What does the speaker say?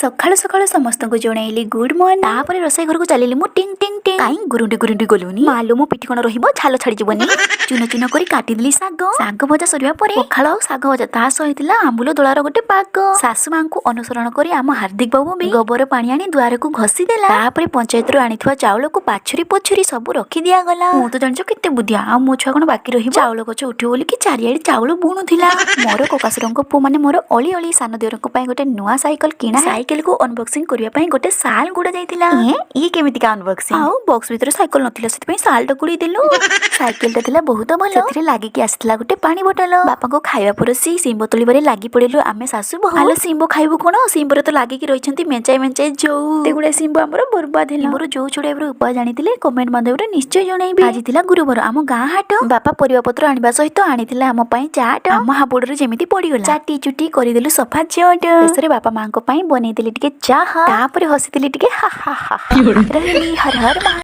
ସକାଳୁ ସକାଳୁ ସମସ୍ତଙ୍କୁ ଜଣେଇଲି ଗୁଡ୍ ମର୍ଣ୍ଣିଂ। ତାପରେ ରୋଷେଇ ଘରକୁ ଚାଲିଲି ମୁଁ ଟିଂ ଟିଂ ଟିଂ। କାଇଁ ଗୁରୁଣ୍ଡି ଗୁରୁଣ୍ଡି ଗଲୁନି ମାଲୁ? ମୋ ପିଠି କଣ ରହିବ? ଛାଲ ଛାଡିଯିବନି? ଚୁନ ଚୁନ କରି କାଟିଦେଲି ଶାଗ। ଶାଗ ଭଜା ସରିବା ପରେ ପଖାଳ ଆଉ ଶାଗ ଭଜା, ତା ସହିତ ଥିଲା ଆମ୍ବୁଲ ଦୋଳାର ଗୋଟେ ପାଗ। ଶାଶୁ ମାଙ୍କୁ ଅନୁସରଣ କରି ଆମ ହାର୍ଦ୍ଦିକ ବାବୁ ବି ଗୋବର ପାଣି ଆଣି ଦୁଆରକୁ ଘଷି ଦେଲା। ତାପରେ ପଞ୍ଚାୟତରୁ ଆଣିଥିବା ଚାଉଳକୁ ପାଛୁରି ପଛୁରି ସବୁ ରଖି ଦିଆଗଲା। ମୁଁ ତ ଜାଣିଛ କେତେ ବୁଦ୍ଧିଆ, ଆଉ ମୋ ଛୁଆ କଣ ବାକି ରହିବ? ଚାଉଳ ଗଛ ଉଠିବ ବୋଲିକି ଚାରିଆଡେ ଚାଉଳ ବୁଣୁଥିଲା। ମୋର କକାସୁରଙ୍କ ପୁଅ ମାନେ ମୋର ଅଳି ଅଳି ସାନ ଦିଅରଙ୍କ ପାଇଁ ଗୋଟେ ନୂଆ ସାଇକେଲ କିଣା। ସାଇକେଲକୁ ଅନବକ୍ସିଂ କରିବା ପାଇଁ ଗୋଟେ ସାଲ ଗୁଡା ଯାଇଥିଲା। ଇଏ କେମିତିକା ଅନବକ୍ସିଂ? ଆଉ ବକ୍ସ ଭିତରେ ସାଇକେଲ ନଥିଲା, ସେଥିପାଇଁ ସାଲଟା ଗୁଡେଇ ଦେଲୁ। ସାଇକେଲଟା ଥିଲା ବହୁତ ଭଲ। ସେଥିରେ ଲାଗିକି ଆସିଥିଲା ଗୋଟେ ପାଣି ବୋଟଲ। ବାପାଙ୍କୁ ଖାଇବା ପରସି ଶିମ୍ବ ତୋଳିବାରେ ଲାଗି ପଡିଲୁ ଆମେ ଶାଶୁ ବୋହୂ। ଆଲୋ, ଶିମ୍ବ ଖାଇବୁ କଣ? ଶିମ୍ବରେ ତ ଲାଗିକି ରହିଛନ୍ତି ମେଞ୍ଚାଏ ମେଞ୍ଚାଏ ଜଉ। ଏତେ ଗୁଡାଏ ଶିମ୍ବ ଆମର ବର୍ବାଦ ହେଲା। ଶିମ୍ବରୁ ଜଉ ଛଡେଇବାର ଉପାୟ ଜାଣିଥିଲେ କମେଣ୍ଟ ମାଧ୍ୟମରେ ନିଶ୍ଚୟ ଜଣେଇବେ। ଆଜି ଥିଲା ଗୁରୁବାର, ଆମ ଗାଁ ହାଟ। ବାପା ପରିବା ପତ୍ର ଆଣିବା ସହିତ ଆଣିଥିଲା ଆମ ପାଇଁ ଚାଟ। ଆମ ହାବୁଡରେ ଯେମିତି ପଡିଗଲା, ଚାଟି ଚୁଟି କରିଦେଲୁ ସଫା ଚଟ। ଶେଷରେ ବାପା ମାଙ୍କ ପାଇଁ ବନେଇଦେଲି ଟିକେ ଚାହା। ତାପରେ ହସିଥିଲି ଟିକେ, ହା ହା ହା। ରହିଲି, ହର ହର ମହା